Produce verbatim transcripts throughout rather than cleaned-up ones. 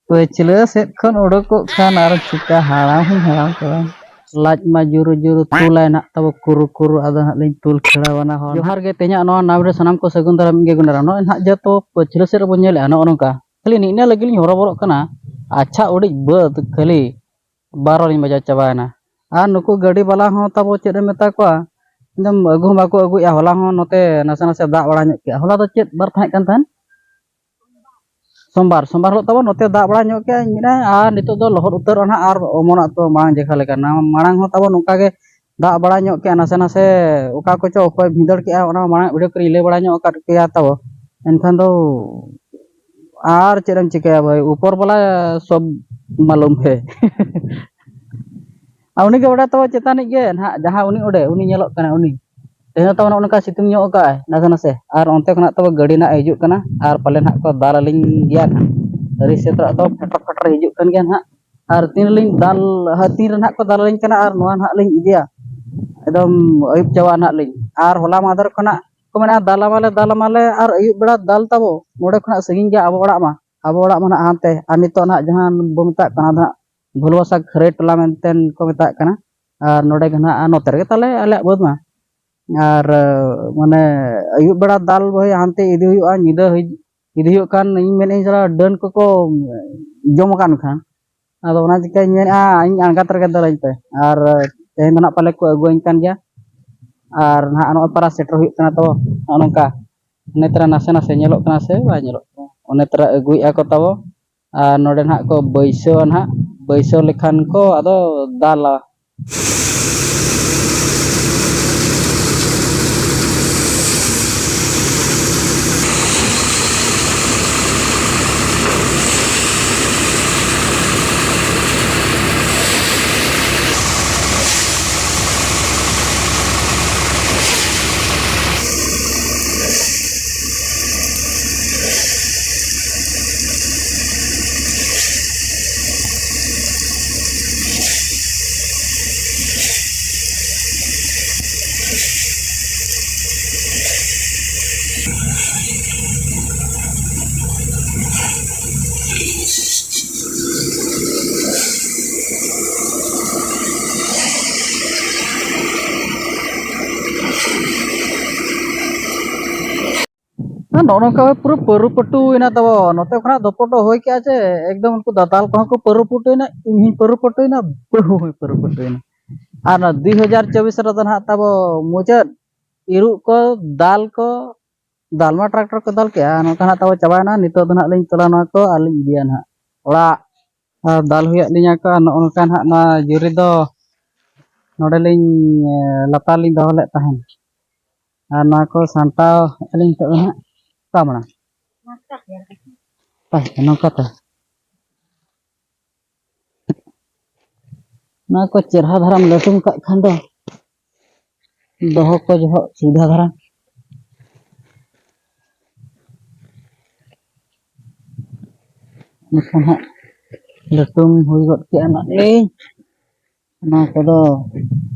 ᱯᱟᱹᱪᱷᱞᱟᱹ ᱥᱮᱫ ᱠᱷᱚᱱ ᱩᱰᱩᱠᱚᱜ ᱠᱷᱟᱱ ᱟᱨ ᱪᱤᱠᱟ ᱦᱟᱲᱟᱢ ᱦᱚᱸᱧ ᱦᱟᱲᱟᱢ ᱠᱟᱱᱟ᱾ ᱞᱟᱡ ᱢᱟ ᱡᱩᱨᱩ ᱡᱩᱨᱩ ᱛᱩᱞᱟᱭ ᱱᱟᱜ ᱛᱟᱵᱚ ᱠᱩᱨᱩ ᱠᱩᱨᱩ, ᱟᱫᱚ ᱱᱟᱜ ᱞᱤᱧ ᱛᱩᱞ ᱠᱷᱟᱹᱲᱟ ᱵᱟᱱᱟ ᱦᱚᱲ᱾ ᱡᱚᱦᱟᱨ ᱜᱮ, ᱛᱮᱦᱮᱧᱟᱜ ᱱᱚᱣᱟ ᱱᱟᱣᱟ video ᱥᱟᱱᱟᱢ ᱠᱚ ᱥᱟᱹᱜᱩᱱ ᱫᱟᱨᱟᱢ ᱜᱮ ᱜᱩᱱᱟᱹᱨᱟ᱾ ᱱᱚᱜᱼᱚᱭ ᱱᱟᱜ ᱡᱮᱦᱮᱛᱩ ᱯᱟᱹᱪᱷᱞᱟᱹ ᱥᱮᱫ ᱨᱮᱵᱚᱱ ᱧᱮᱞᱮᱜᱼᱟ, ᱱᱚᱜᱼᱚ ᱱᱚᱝᱠᱟ ᱠᱷᱟᱹᱞᱤ ᱱᱤᱜᱼᱱᱟᱹ ᱞᱟᱹᱜᱤᱫ ᱞᱤᱧ ᱦᱚᱨᱚᱵᱚᱨᱚᱜ ᱠᱟᱱᱟ᱾ ᱟᱪᱪᱷᱟ, ᱩᱰᱤᱡ ᱵᱟᱹᱫᱽ ᱠᱷᱟᱹᱞᱤ ᱵᱟᱨᱚ ᱞᱤᱧ ᱵᱟᱡᱟᱣ ᱪᱟᱵᱟᱭᱮᱱᱟ᱾ ᱟᱨ ᱱᱩᱠᱩ ᱜᱟᱹᱰᱤ ᱵᱟᱞᱟ ᱦᱚᱸ ᱛᱟᱵᱚ ᱪᱮᱫ ᱮᱢ ᱢᱮᱛᱟ ᱠᱚᱣᱟ, ᱮᱠᱫᱚᱢ ᱟᱹᱜᱩ ᱦᱚᱸ ᱵᱟᱠᱚ ᱟᱹᱜᱩᱭᱮᱫᱼᱟ᱾ ᱦᱚᱞᱟ ᱦᱚᱸ ᱱᱚᱛᱮ ᱱᱟᱥᱮ ᱱᱟᱥᱮ ᱫᱟᱜ ᱵᱟᱲᱟ ᱧᱚᱜ ᱠᱮᱜᱼᱟ᱾ ᱦᱚᱞᱟ ᱫᱚ ᱪᱮᱫ ᱵᱟᱨ ᱛᱟᱦᱮᱸ ᱠᱟᱱ ᱛᱟᱦᱮᱸᱱ? ᱥᱳᱢᱵᱟᱨ, ᱥᱳᱢᱵᱟᱨ ᱦᱤᱞᱳᱜ ᱛᱟᱵᱚ ᱱᱚᱛᱮ ᱫᱟᱜ ᱵᱟᱲᱟ ᱧᱚᱜ ᱠᱮᱜᱼᱟ, ᱤᱧ ᱢᱮᱱᱟ, ᱟᱨ ᱱᱤᱛᱚᱜ ᱫᱚ ᱞᱚᱦᱚᱫ ᱩᱛᱟᱹᱨᱚᱜᱼᱟ ᱱᱟᱦᱟᱜ ᱟᱨ ᱚᱢᱚᱱᱚᱜ ᱛᱚ ᱢᱟᱲᱟᱝ ᱡᱮᱠᱷᱟ ᱞᱮᱠᱟ᱾ ᱱᱟ-, ᱢᱟᱲᱟᱝ ᱦᱚᱸ ᱛᱟᱵᱚ ᱱᱚᱝᱠᱟ ᱜᱮ ᱫᱟᱜ ᱵᱟᱲᱟ ᱧᱚᱜ ᱠᱮᱜᱼᱟ ᱱᱟᱥᱮ ᱱᱟᱥᱮ, ᱚᱠᱟ ᱠᱚᱪᱚ ᱚᱠᱚᱭ ᱵᱷᱤᱸᱫᱟᱹᱲ ᱠᱮᱜᱼᱟ, ᱚᱱᱟ ᱢᱟᱲᱟᱝ video ᱠᱚᱨᱮᱧ ᱞᱟᱹᱭ ᱵᱟᱲᱟ ᱧᱚᱜ ᱟᱠᱟᱫ ᱯᱮᱭᱟ ᱛᱟᱵᱚ᱾ ᱮᱱᱠᱷᱟᱱ ᱫᱚ ᱟᱨ ᱪᱮᱫ ᱮᱢ ᱪᱤᱠᱟᱹᱭᱟ ᱵᱷᱟᱹᱭ, ᱩᱯᱚᱨ ᱵᱟᱞᱟ ᱥᱚᱵ ᱢᱟᱞᱩᱢ ᱦᱮ᱾ ᱟᱨ ᱩᱱᱤ ᱜᱮ ᱵᱟᱲᱟᱭ ᱛᱟᱵᱚ ᱪᱮᱛᱟᱱᱤᱡ ᱜᱮ ᱱᱟᱦᱟᱜ, ᱡᱟᱦᱟᱸ ᱩᱱᱤ ᱚᱸᱰᱮ, ᱩᱱᱤ ᱧᱮᱞᱚᱜ ᱠᱟᱱᱟ ᱩᱱᱤ᱾ ᱛᱮᱦᱮᱧ ᱫᱚ ᱛᱟᱵᱚ ᱱᱚᱜᱼᱚ ᱱᱚᱝᱠᱟ ᱥᱤᱛᱩᱝ ᱧᱚᱜ ᱠᱟᱜᱼᱟᱭ ᱱᱟᱥᱮ ᱱᱟᱥᱮ, ᱟᱨ ᱚᱱᱛᱮ ᱠᱷᱚᱱᱟᱜ ᱛᱟᱵᱚ ᱜᱟᱹᱰᱤ ᱱᱟᱦᱟᱜ ᱦᱤᱡᱩᱜ ᱠᱟᱱᱟ, ᱟᱨ ᱯᱟᱞᱮ ᱱᱟᱦᱟᱜ ᱠᱚ ᱫᱟᱞ ᱟᱹᱞᱤᱧ ᱜᱮᱭᱟ ᱱᱟᱦᱟᱜ᱾ ᱟᱹᱰᱤ ᱥᱮᱛᱟᱜ ᱫᱚ ᱯᱷᱮᱴᱨᱚ ᱯᱷᱮᱴᱨᱚ ᱦᱤᱡᱩᱜ ᱠᱟᱱ ᱜᱮᱭᱟ ᱱᱟᱦᱟᱜ᱾ ᱟᱨ ᱛᱤᱱ ᱨᱮᱞᱤᱧ ᱫᱟᱞ, ᱦᱟᱹ, ᱛᱤᱱ ᱨᱮ ᱱᱟᱦᱟᱜ ᱠᱚ ᱫᱟᱞ ᱟᱹᱞᱤᱧ ᱠᱟᱱᱟ, ᱟᱨ ᱱᱚᱣᱟ ᱱᱟᱦᱟᱜ ᱞᱤᱧ ᱤᱫᱤᱭᱟ, ᱮᱠᱫᱚᱢ ᱟᱹᱭᱩᱵ ᱪᱟᱵᱟᱜᱼᱟ ᱱᱟᱦᱟᱜ ᱞᱤᱧ᱾ ᱟᱨ ᱦᱚᱞᱟ ᱢᱟᱦᱫᱮᱨ ᱠᱷᱚᱱᱟᱜ ᱠᱚ ᱢᱮᱱᱟ, "ᱫᱟᱞᱟᱢᱟᱞᱮ, ᱫᱟᱞᱟᱢᱟᱞᱮ", ᱟᱨ ᱟᱹᱭᱩᱵ ᱵᱮᱲᱟ ᱫᱟᱞ ᱛᱟᱵᱚ᱾ ᱱᱚᱸᱰᱮ ᱠᱷᱚᱱᱟᱜ ᱥᱟᱺᱜᱤᱧ ᱜᱮᱭᱟ ᱟᱵᱚ ᱚᱲᱟᱜ ᱢᱟ, ᱟᱵᱚ ᱚᱲᱟᱜ ᱢᱟ ᱱᱟᱦᱟᱜ ᱦᱟᱱᱛᱮ, ᱟᱨ ᱱᱤᱛᱚᱜ ᱱᱟᱦᱟᱜ ᱡᱟᱦᱟᱸ ᱵᱚ ᱢᱮᱛᱟᱜ ᱠᱟᱱᱟ ᱱᱟᱦᱟᱜ ᱵᱷᱩᱞᱵᱟᱥᱟ ᱠᱷᱟᱹᱨᱟᱹᱭ ᱴᱚᱞᱟ ᱢᱮᱱᱛᱮ ᱠᱚ ᱢᱮᱛᱟᱜ ᱠᱟᱱᱟ᱾ ᱟᱨ ᱱᱚᱰᱮ ᱜᱮ ᱱᱟᱦᱟᱜ, ᱟᱨ ᱱᱚᱛᱮ ᱨᱮᱜᱮ ᱛᱟᱞᱮ ᱟᱞᱮᱭᱟᱜ ᱵᱟᱹᱫᱽ ᱢᱟ᱾ ᱟᱨ, ᱢᱟᱱᱮ, ᱟᱹᱭᱩᱵ ᱵᱮᱲᱟ ᱫᱟᱞ ᱵᱷᱟᱹᱭ ᱦᱟᱱᱛᱮ ᱤᱫᱤ ᱦᱩᱭᱩᱜᱼᱟ, ᱧᱤᱫᱟᱹ ᱦᱩᱭ-, ᱤᱫᱤ ᱦᱩᱭᱩᱜ ᱠᱷᱟᱱ ᱤᱧ ᱢᱮᱱᱮᱫ ᱟᱹᱧ ᱥᱟᱞᱟ ᱰᱟᱹᱱ ᱠᱚᱠᱚ ᱡᱚᱢ ᱟᱠᱟᱫ ᱠᱷᱟᱱ᱾ ᱟᱫᱚ ᱚᱱᱟ ᱪᱤᱠᱟᱹᱧ ᱢᱮᱱᱮᱫᱼᱟ, ᱤᱧ ᱟᱬᱜᱟᱛ ᱨᱮᱜᱮ ᱫᱟᱞᱟᱹᱧ ᱯᱮ᱾ ᱟᱨ ᱛᱮᱦᱮᱧ ᱫᱚ ᱱᱟᱦᱟᱜ ᱯᱟᱞᱮ ᱠᱚ ᱟᱹᱜᱩᱣᱟᱹᱧ ᱠᱟᱱ ᱜᱮᱭᱟ᱾ ᱟᱨ ᱱᱟᱦᱟᱜ ᱱᱚᱜᱼᱚᱭ ᱯᱟᱨᱟ ᱥᱮᱴᱮᱨ ᱦᱩᱭᱩᱜ ᱠᱟᱱᱟ ᱛᱟᱵᱚ, ᱱᱚᱜᱼᱚ ᱱᱚᱝᱠᱟ᱾ ᱚᱱᱮ ᱛᱟᱨᱟ ᱱᱟᱥᱮ ᱱᱟᱥᱮ ᱧᱮᱞᱚᱜ ᱠᱟᱱᱟ ᱥᱮ ᱵᱟᱭ ᱧᱮᱞᱚᱜ ᱠᱟᱱᱟ? ᱚᱱᱮ ᱛᱟᱨᱟ ᱟᱹᱜᱩᱭᱮᱫᱼᱟ ᱠᱚ ᱛᱟᱵᱚ᱾ ᱟᱨ ᱱᱚᱰᱮ ᱱᱟᱦᱟᱜ ᱠᱚ ᱵᱟᱹᱭᱥᱟᱹᱣᱟ ᱱᱟᱦᱟᱜ, ᱵᱟᱹᱭᱥᱟᱹᱣ ᱞᱮᱠᱷᱟᱱ ᱠᱚ ᱟᱫᱚ ᱫᱟᱞᱟ᱾ ᱱᱚᱜᱼᱚ ᱱᱚᱝᱠᱟ ᱯᱩᱨᱟᱹ ᱯᱟᱹᱨᱩ ᱯᱟᱹᱴᱩᱭᱮᱱᱟ ᱛᱟᱵᱚ᱾ ᱱᱚᱛᱮ ᱠᱷᱚᱱᱟᱜ ᱫᱚᱯᱚᱴᱚ ᱦᱩᱭ ᱠᱮᱜᱼᱟ ᱪᱮ, ᱮᱠᱫᱚᱢ ᱩᱱᱠᱩ ᱫᱟᱫᱟᱞ ᱠᱚᱦᱚᱸ ᱠᱚ ᱯᱟᱹᱨᱩ ᱯᱟᱹᱴᱩᱭᱮᱱᱟ, ᱤᱧ ᱦᱚᱸᱧ ᱯᱟᱹᱨᱩ ᱯᱟᱹᱴᱩᱭᱮᱱᱟ, ᱵᱟᱹᱦᱩ ᱦᱚᱸᱭ ᱯᱟᱹᱨᱩ ᱯᱟᱹᱴᱩᱭᱮᱱᱟ᱾ ᱟᱨ ᱚᱱᱟ ᱫᱩᱭ ᱦᱟᱡᱟᱨ ᱪᱚᱵᱵᱤᱥ ᱨᱮᱫᱚ ᱱᱟᱦᱟᱜ ᱛᱟᱵᱚ ᱢᱩᱪᱟᱹᱫ ᱤᱨᱚᱜ ᱠᱚ, ᱫᱟᱞ ᱠᱚ, ᱫᱟᱞ ᱢᱟ ᱴᱨᱟᱠᱴᱚᱨ ᱠᱚ ᱫᱟᱞ ᱠᱮᱜᱼᱟ, ᱱᱚᱝᱠᱟ ᱱᱟᱦᱟᱜ ᱛᱟᱵᱚ ᱪᱟᱵᱟᱭᱮᱱᱟ᱾ ᱱᱤᱛᱚᱜ ᱫᱚ ᱱᱟᱦᱟᱜ ᱞᱤᱧ ᱛᱚᱞᱟ ᱱᱚᱣᱟ ᱠᱚ ᱟᱨ ᱞᱤᱧ ᱤᱫᱤᱭᱟ ᱱᱟᱦᱟᱜ ᱚᱲᱟᱜ᱾ ᱟᱨ ᱫᱟᱞ ᱦᱩᱭᱩᱜ ᱞᱤᱧᱟ ᱠᱚ, ᱟᱨ ᱱᱚᱜᱼᱚ ᱱᱚᱝᱠᱟ ᱱᱟᱦᱟᱜ ᱱᱚᱣᱟ ᱡᱩᱨᱤ ᱫᱚ ᱱᱚᱰᱮ ᱞᱤᱧ, ᱮ, ᱞᱟᱛᱟᱨ ᱞᱤᱧ ᱫᱚᱦᱚ ᱞᱮᱫ ᱛᱟᱦᱮᱸᱱ᱾ ᱟᱨ ᱱᱚᱣᱟ ᱠᱚ ᱥᱟᱢᱴᱟᱣ ᱟᱹᱞᱤᱧ ᱱᱤᱛᱚᱜ ᱫᱚ ᱱᱟᱦᱟᱜ ᱚᱠᱟ ᱢᱟᱲᱟᱝ? ᱦᱳᱭ, ᱱᱚᱝᱠᱟ ᱛᱮ᱾ ᱱᱚᱣᱟ ᱠᱚ ᱪᱮᱨᱦᱟ ᱫᱷᱟᱨᱟᱢ ᱞᱟᱹᱴᱩᱢ ᱠᱟᱜ ᱠᱷᱟᱱ ᱫᱚ ᱫᱚᱦᱚ ᱠᱚ ᱡᱚᱦᱚᱜ ᱥᱩᱵᱤᱫᱷᱟ ᱫᱷᱟᱨᱟ᱾ ᱮᱱᱠᱷᱟᱱ ᱦᱟᱸᱜ ᱞᱟᱹᱴᱩᱢ ᱦᱩᱭ ᱜᱚᱫ ᱠᱮᱜᱼᱟ ᱱᱟᱜ ᱞᱤᱧ᱾ ᱚᱱᱟ ᱠᱚᱫᱚ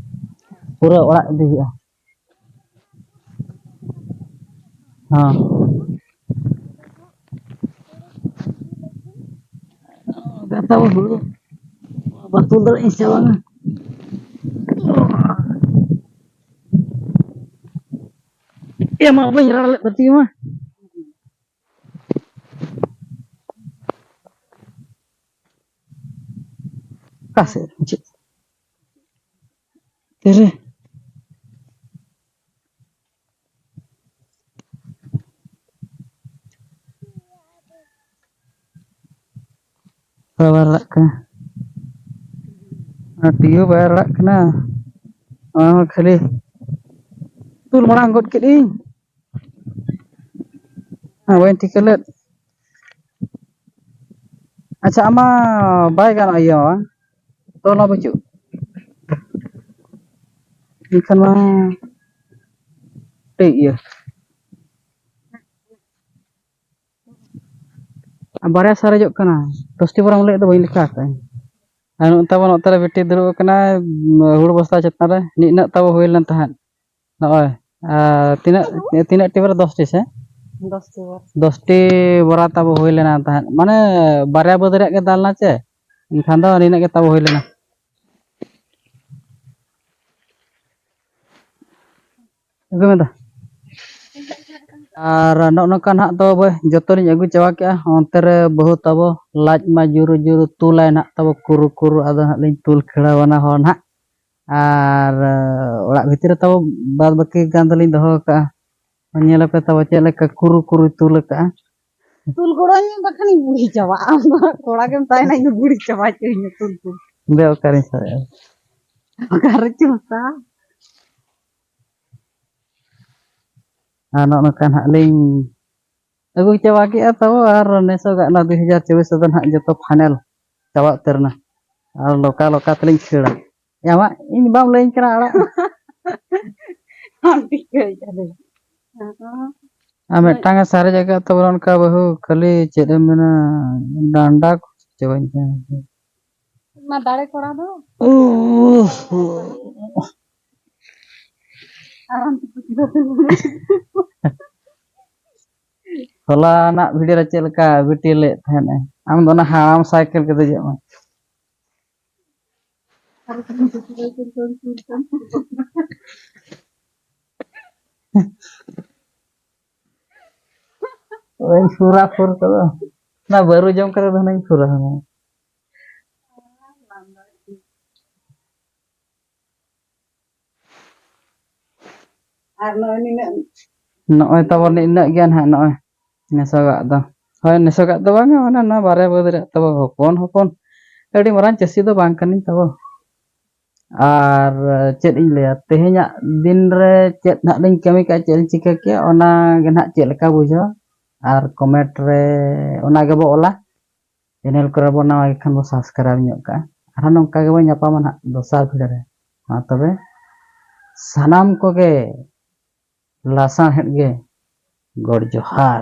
ᱯᱩᱨᱟᱹ ᱚᱲᱟᱜ ᱤᱫᱤ ᱦᱩᱭᱩᱜᱼᱟ᱾ ᱦᱚᱸ᱾ ᱜᱟᱛᱟ ᱦᱩᱲᱩ ᱵᱟᱹᱛᱩᱞ ᱫᱟᱲᱮᱭᱟᱜ ᱤᱧ ᱥᱮ ᱵᱟᱝᱟ? ᱮ ᱢᱟ, ᱵᱟᱹᱧ ᱨᱟᱲ ᱞᱮᱫ ᱛᱟᱯᱮ ᱢᱟ᱾ ᱚᱠᱟ ᱥᱮᱫ? ᱪᱮᱫ? ᱛᱤᱨᱮ? ᱵᱟᱭ ᱨᱟᱲᱟᱜ ᱠᱟᱱᱟ᱾ ᱟᱨ ᱴᱤᱭᱩ ᱵᱟᱭ ᱨᱟᱲᱟᱜ ᱠᱟᱱᱟ᱾ ᱚᱱᱟ ᱦᱚᱸ ᱠᱷᱟᱹᱞᱤ ᱛᱩᱞ ᱢᱟᱲᱟᱝ ᱜᱚᱫ ᱠᱮᱫ ᱤᱧ᱾ ᱦᱮᱸ, ᱵᱟᱹᱧ ᱴᱷᱤᱠᱟᱹ ᱞᱮᱫ᱾ ᱟᱪᱪᱷᱟ, ᱟᱢᱟᱜ ᱵᱟᱭ ᱜᱟᱱᱚᱜᱼᱟ ᱤᱭᱟᱹ ᱢᱟ, ᱛᱚᱞ ᱢᱟ ᱵᱟᱹᱪᱩᱜ᱾ ᱮᱱᱠᱷᱟᱱ ᱢᱟ ᱴᱷᱤᱠ ᱜᱮᱭᱟ᱾ ᱵᱟᱨᱭᱟ ᱥᱟᱨᱮᱡᱚᱜ ᱠᱟᱱᱟ, ᱫᱚᱥᱴᱤ ᱵᱚᱨᱟᱢ ᱞᱟᱹᱭᱮᱫ ᱫᱚ ᱵᱟᱹᱧ ᱞᱮᱠᱷᱟ ᱟᱠᱟᱫᱼᱟ᱾ ᱟᱨ ᱱᱚᱜᱼᱚᱭ ᱛᱟᱵᱚᱱ ᱱᱚᱛᱮ ᱨᱮ ᱵᱤᱴᱤ ᱫᱩᱲᱩᱵ ᱟᱠᱟᱱᱟᱭ, ᱦᱩᱲᱩ ᱵᱚᱥᱛᱟ ᱪᱮᱛᱟᱱ ᱨᱮ᱾ ᱱᱤᱱᱟᱹᱜ ᱛᱟᱵᱚ ᱦᱩᱭ ᱞᱮᱱ ᱛᱟᱦᱮᱸᱫ ᱱᱚᱜᱼᱚᱭ᱾ ᱟᱨ ᱛᱤᱱᱟᱹᱜ, ᱛᱤᱱᱟᱹᱜ ᱴᱤ ᱵᱚᱨᱟ? ᱫᱚᱥᱴᱤ ᱥᱮ? ᱫᱚᱥᱴᱤ ᱵᱚᱨᱟ᱾ ᱫᱚᱥᱴᱤ ᱵᱚᱨᱟ ᱛᱟᱵᱚ ᱦᱩᱭ ᱞᱮᱱᱟ ᱛᱟᱦᱮᱸᱫ, ᱢᱟᱱᱮ ᱵᱟᱨᱭᱟ ᱵᱟᱹᱫᱽ ᱨᱮᱭᱟᱜ ᱜᱮ ᱫᱟᱞ ᱮᱱᱟ ᱪᱮ, ᱮᱱᱠᱷᱟᱱ ᱫᱚ ᱱᱤᱱᱟᱹᱜ ᱜᱮ ᱛᱟᱵᱚ ᱦᱩᱭ ᱞᱮᱱᱟ᱾ ᱟᱹᱜᱩ ᱢᱮ ᱫᱟ᱾ ᱟᱨ ᱱᱚᱜᱼᱚ ᱱᱚᱝᱠᱟ ᱱᱟᱦᱟᱜ ᱫᱚ ᱵᱚᱭ ᱡᱚᱛᱚ ᱞᱤᱧ ᱟᱹᱜᱩ ᱪᱟᱵᱟ ᱠᱮᱜᱼᱟ᱾ ᱚᱱᱛᱮ ᱨᱮ ᱵᱟᱹᱦᱩ ᱛᱟᱵᱚ ᱞᱟᱡ ᱢᱟ ᱡᱩᱨᱩ ᱡᱩᱨᱩ ᱛᱩᱞᱟᱭ ᱱᱟᱦᱟᱜ ᱛᱟᱵᱚ ᱠᱩᱨᱩ ᱠᱩᱨᱩ, ᱟᱫᱚ ᱱᱟᱦᱟᱜ ᱞᱤᱧ ᱛᱩᱞ ᱠᱷᱮᱲᱟ ᱵᱟᱱᱟ ᱦᱚᱲ ᱱᱟᱦᱟᱜ᱾ ᱟᱨ ᱚᱲᱟᱜ ᱵᱷᱤᱛᱤᱨ ᱨᱮ ᱛᱟᱵᱚ ᱵᱟᱫ ᱵᱟᱹᱠᱤ ᱜᱟᱱ ᱫᱚᱞᱤᱧ ᱫᱚᱦᱚ ᱠᱟᱜᱼᱟ᱾ ᱧᱮᱞ ᱟᱯᱮ ᱛᱟᱵᱚ ᱪᱮᱫ ᱞᱮᱠᱟ ᱠᱩᱨᱩ ᱠᱩᱨᱩ ᱛᱩᱞ ᱠᱟᱜᱼᱟ᱾ ᱛᱩᱞ ᱜᱚᱲᱚᱧ ᱢᱮ, ᱵᱟᱠᱷᱟᱱᱤᱧ ᱵᱩᱲᱦᱤ ᱪᱟᱵᱟᱜᱼᱟ᱾ ᱠᱚᱲᱟ ᱜᱮᱢ ᱛᱟᱦᱮᱱᱟ, ᱤᱧ ᱫᱚ ᱵᱩᱲᱦᱤ ᱪᱟᱵᱟ ᱦᱚᱪᱚᱧ ᱢᱮ ᱛᱩᱞ ᱛᱩᱞ᱾ ᱫᱮ ᱚᱠᱟᱨᱤᱧ ᱥᱟᱵ ᱮᱫᱟ? ᱚᱠᱟᱨᱮ ᱪᱚ ᱦᱟᱛᱟᱣ᱾ ᱟᱨ ᱱᱚᱜᱼᱚ ᱱᱚᱝᱠᱟ ᱱᱟᱦᱟᱜ ᱞᱤᱧ ᱟᱹᱜᱩ ᱪᱟᱵᱟ ᱠᱮᱜᱼᱟ ᱛᱟᱵᱚ, ᱟᱨ ᱱᱮᱥᱚᱜᱟᱜ ᱱᱚᱣᱟ ᱫᱩᱭ ᱦᱟᱡᱟᱨ ᱪᱚᱵᱵᱤᱥ ᱨᱮᱫᱚ ᱱᱟᱦᱟᱜ ᱡᱚᱛᱚ ᱯᱷᱟᱭᱱᱮᱞ ᱪᱟᱵᱟ ᱩᱛᱟᱹᱨ ᱮᱱᱟ᱾ ᱟᱨ ᱞᱚᱠᱟ ᱞᱚᱠᱟ ᱛᱮᱞᱤᱧ ᱠᱷᱟᱹᱲᱟ᱾ ᱟᱢᱟᱜ ᱤᱧ ᱵᱟᱢ ᱞᱟᱹᱭᱟᱹᱧ ᱠᱟᱱᱟ ᱟᱲᱟᱜ᱾ ᱟᱢ ᱴᱷᱤᱠᱟᱹᱭ ᱠᱟᱫᱟᱹᱧ᱾ ᱟᱨ ᱢᱤᱫᱴᱟᱝ ᱮ ᱥᱟᱨᱮᱡ ᱟᱠᱟᱫ ᱛᱟᱵᱚᱱᱟ ᱚᱱᱠᱟ ᱵᱟᱹᱦᱩ, ᱠᱷᱟᱹᱞᱤ ᱪᱮᱫ ᱮᱢ ᱢᱮᱱᱟ, ᱰᱟᱸᱰᱟ ᱠᱚ ᱪᱟᱵᱟᱧ ᱠᱟᱱᱟ᱾ ᱚᱱᱟ ᱫᱟᱲᱮ ᱠᱚᱲᱟ ᱫᱚ᱾ ᱩᱦ᱾ ᱟᱨ ᱟᱢ ᱫᱚ ᱦᱚᱞᱟᱱᱟᱜ ᱵᱷᱤᱰᱤᱭᱳ ᱨᱮ ᱪᱮᱫ ᱞᱮᱠᱟ ᱵᱤᱴᱤ ᱞᱮᱫ ᱛᱟᱦᱮᱱᱟᱭ? ᱟᱢ ᱫᱚ ᱚᱱᱟ ᱦᱟᱲᱟᱢ ᱥᱟᱭᱠᱮᱞ ᱨᱮ ᱫᱮᱡᱚᱜ ᱢᱮ᱾ ᱳᱭ ᱯᱩᱨᱟ ᱯᱩᱨ ᱠᱚᱫᱚ᱾ ᱚᱱᱟ ᱵᱟᱹᱨᱩ ᱡᱚᱢ ᱠᱟᱛᱮ ᱫᱚ ᱦᱩᱱᱟᱹᱝ ᱯᱩᱨᱟ ᱦᱩᱱᱟᱹᱝ᱾ ᱟᱨ ᱱᱚᱜᱼᱚᱭ ᱱᱤᱱᱟᱹᱜ᱾ ᱱᱚᱜᱼᱚᱭ ᱛᱟᱵᱚᱱ ᱱᱤᱱᱟᱹᱜ ᱜᱮ ᱱᱟᱦᱟᱜ ᱱᱚᱜᱼᱚᱭ ᱱᱮᱥᱚᱜᱟᱜ ᱫᱚ᱾ ᱦᱳᱭ, ᱱᱮᱥᱚᱜᱟᱜ ᱫᱚ ᱵᱟᱝᱟ, ᱢᱟᱱᱮ ᱱᱚᱣᱟ ᱵᱟᱨᱭᱟ ᱵᱟᱹᱫᱽ ᱨᱮᱭᱟᱜ ᱛᱟᱵᱚ ᱦᱚᱯᱚᱱ ᱦᱚᱯᱚᱱ᱾ ᱟᱹᱰᱤ ᱢᱟᱨᱟᱝ ᱪᱟᱹᱥᱤ ᱫᱚ ᱵᱟᱝ ᱠᱟᱹᱱᱟᱹᱧ ᱛᱟᱵᱚ᱾ ᱟᱨ ᱪᱮᱫ ᱤᱧ ᱞᱟᱹᱭᱟ, ᱛᱮᱦᱮᱧᱟᱜ ᱫᱤᱱ ᱨᱮ ᱪᱮᱫ ᱱᱟᱦᱟᱜ ᱞᱤᱧ ᱠᱟᱹᱢᱤ ᱠᱟᱜᱼᱟ, ᱪᱮᱫ ᱞᱤᱧ ᱪᱤᱠᱟᱹ ᱠᱮᱜᱼᱟ, ᱚᱱᱟ ᱜᱮ ᱱᱟᱦᱟᱜ ᱪᱮᱫ ᱞᱮᱠᱟ ᱵᱩᱡᱷᱟᱹᱣᱟ, ᱟᱨ ᱠᱚᱢᱮᱱᱴ ᱨᱮ ᱚᱱᱟ ᱜᱮᱵᱚ ᱚᱞᱟ᱾ ᱪᱮᱱᱮᱞ ᱠᱚᱨᱮ ᱵᱚ ᱱᱟᱣᱟ ᱜᱮ ᱠᱷᱟᱱ ᱵᱚ ᱥᱟᱵᱥᱠᱨᱟᱭᱤᱵᱽ ᱧᱚᱜ ᱠᱟᱜᱼᱟ᱾ ᱟᱨᱦᱚᱸ ᱱᱚᱝᱠᱟ ᱜᱮᱵᱚᱱ ᱧᱟᱯᱟᱢᱟ ᱱᱟᱦᱟᱜ ᱫᱚᱥᱟᱨ ᱵᱷᱤᱰᱤᱭᱳ ᱨᱮ᱾ ᱢᱟ ᱛᱚᱵᱮ ᱥᱟᱱᱟᱢ ᱠᱚᱜᱮ ᱞᱟᱥᱟᱬᱦᱮᱫ ᱜᱮ ᱜᱚᱰ ᱡᱚᱦᱟᱨ᱾